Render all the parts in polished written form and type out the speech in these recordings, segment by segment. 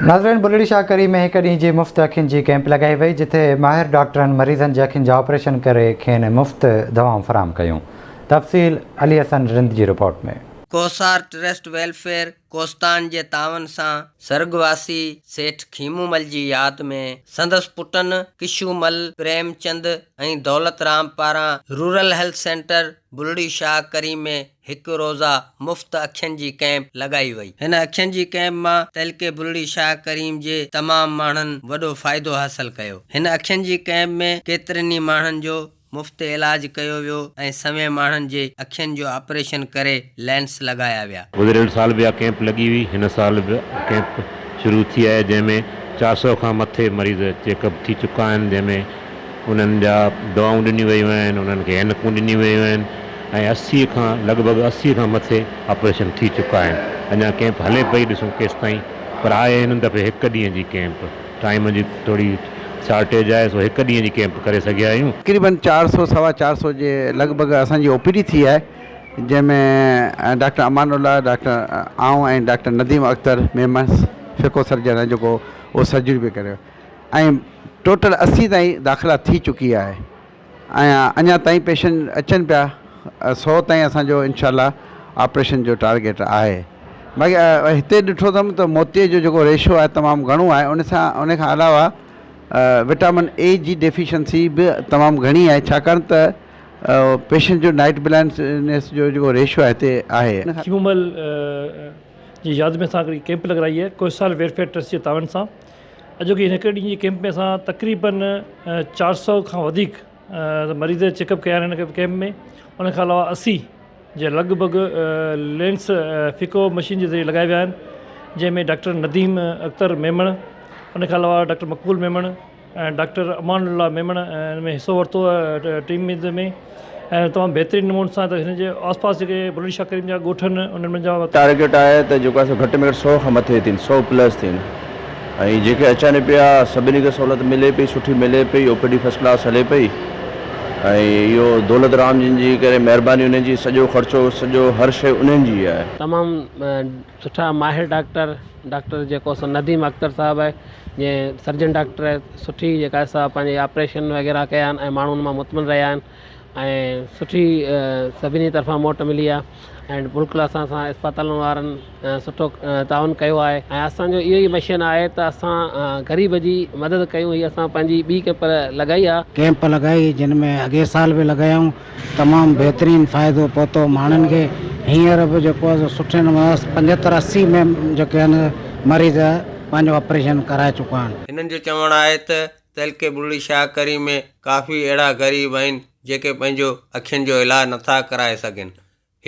ناظرين بلڙي شاهه ڪريم ۾ هڪ ڏينهن جي مفت اکين جي ڪئمپ لڳائي وئي جتي ماهر ڊاڪٽرن مريضن جي اکين جا آپريشن ڪري کين مفت دوائون فراهم ڪيون تفصيل علي حسن رند جي رپورٽ ۾. ڪوهسار ٽرسٽ ويلفيئر ڪوستان جي تعاون سان سرڳواسي سيٺ کيمو مل جي ياد ۾ سندس پٽن ڪشو مل، پريم چند ۽ دولت رام پاران rural health centre Bulri Shah Karim ۾ هڪ روزه مفت اکين جي ڪئمپ لڳائي وئي. هن اکين جي ڪئمپ مان تعلقي بلڙي شاهه ڪريم جي تمام ماڻهن وڏو فائدو حاصل ڪيو. هن اکين جي ڪئمپ ۾ ڪيترن ئي ماڻهن جو مفت علاج ڪيو ويو ۽ سوين ماڻهن جي اکين جو آپريشن ڪري لينس لڳايا ويا. گذريل سال به اها ڪئمپ لڳي هئي، هن سال به ڪئمپ شروع ٿي آهي، جنهن ۾ 400 کان مٿي مريض چيڪ اپ ٿي چڪا آهن، جنهن ۾ انهن جا دوائون ڏنيون ويون آهن، انهن کي عينڪون ڏنيون ويون آهن ۽ 80 کان لڳ ڀڳ 80 کان مٿي آپريشن ٿي چڪا آهن. اڃا ڪئمپ هلي پئي ڏسون ڪيستائين پر آهي هن دفعي هڪ ڏينهن جي ڪئمپ، ٽائيم جي ٿوري شارٽيج آهي سو هڪ ڏينهن جي ڪئمپ ڪري سگهيا آهيون. تقريبن 400 سوا 400 جي لڳ ڀڳ اسان جي او پي ڊي ٿي آهي جنهن ۾ ڊاڪٽر امان الله، ڊاڪٽر آئون ۽ doctor Nadeem Akhtar Memon faeco surgeon آهي جيڪو اهو سرجري پيو ڪري. ۽ ٽوٽل 80 تائين داخلا ٿي چڪي آهي ۽ اڃا تائين پيشنٽ اچن پيا 100 تائين اسان جو انشاء الله آپريشن جو ٽارگيٽ آهي باقي هتي ڏٺو اٿم ته موتيي جو جيڪو ريشو آهي تمام گهڻو آهي ان سان ان کان علاوه وٽامن اي جي ڊيفيشنسي به تمام گهڻي آهي ڇاڪاڻ ته پيشنٽ جو نائٽ بلائنڊنيس جو جيڪو ريشو آهي هتي آهي. کيمومل جي ياد ۾ اسان هڪڙي ڪيمپ لڳرائي آهي ڪوهسال ويلفيئر ٽرسٽ جي تعاون سان. اڄوڪي هن هڪڙي ڏينهن جي ڪيمپ ۾ اسان تقريبن 400 کان وڌيڪ مريض چيڪ اپ ڪيا آهن هن ڪيمپ ۾ ان کان علاوه 80 جي لڳ ڀڳ لينس فيڪو مشين جي ذريعي لڳايا ويا آهن جنهن ۾ ڊاڪٽر نديم اختر ميمڻ ان کان علاوه ڊاڪٽر مقبول ميمڻ ۽ ڊاڪٽر امان الله ميمڻ ان ۾ حصو ورتو ٽيم ۾ ۽ تمام بهترين نموني سان ته هن جي آس پاس جيڪي بلڙي شاهه ڪريم جا ڳوٺ آهن انهن ۾ جا. ٽارگيٽ آهي ته جيڪو آهي سو گهٽ ۾ گهٽ 100 کان مٿي ٿين 100 پلس ٿين ۽ جيڪي اچن پيا سڀني کي سهولت ملي پئي سٺي ملي پئي او پي ڊي فرسٽ ڪلاس هلي پئي ۽ اهو دولت رام جن جي ڪري مهرباني انهن جي سڄو خرچو سڄو هر شيء انهن جي آهي. تمام سٺا ماهر ڊاڪٽر ڊاڪٽر جيڪو سو نديم اختر صاحب آهي جنهن سرجن ڊاڪٽر آهي سٺي جيڪا سا پنهنجي آپريشن وغيره ڪيا آهن ۽ ماڻهو ان مان مطمئن رهيا آهن ۽ سٺي سڀني طرفان موٽ ملي آهي ۽ بلڪل اسان سان اسپتالن وارن سٺو تعاون ڪيو آهي ۽ اسانجو اهو ئي مشن آهي ته اسان غريب جي مدد ڪيون هي اسان پنهنجي ٻي ڪئمپ لڳائي آهي. ڪئمپ لڳائي جن ۾ اڳي سال به لڳايائون تمام بهترين فائدو پهتو ماڻهن کي هينئر به جيڪو آهي سو سٺي نموني 75 80 ۾ جيڪي آهن مريض پنهنجو آپريشن ڪرائي چڪا آهن. هنن جو چوڻ آهي ته تعلقي بلڙي شاهه ڪريم ۾ ڪافي اهڙا غريب آهن جيڪي پنهنجو اکين جو علاج نٿا ڪرائي سگهن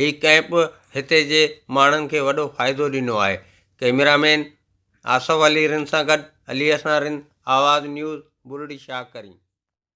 هي ڪئمپ هتي جي ماڻهن کي وڏو فائدو ڏنو آهي ڪئميرا مين آصف علي رند سان گڏ علي حسن رند آواز نيوز بلڙي شاهه ڪريم.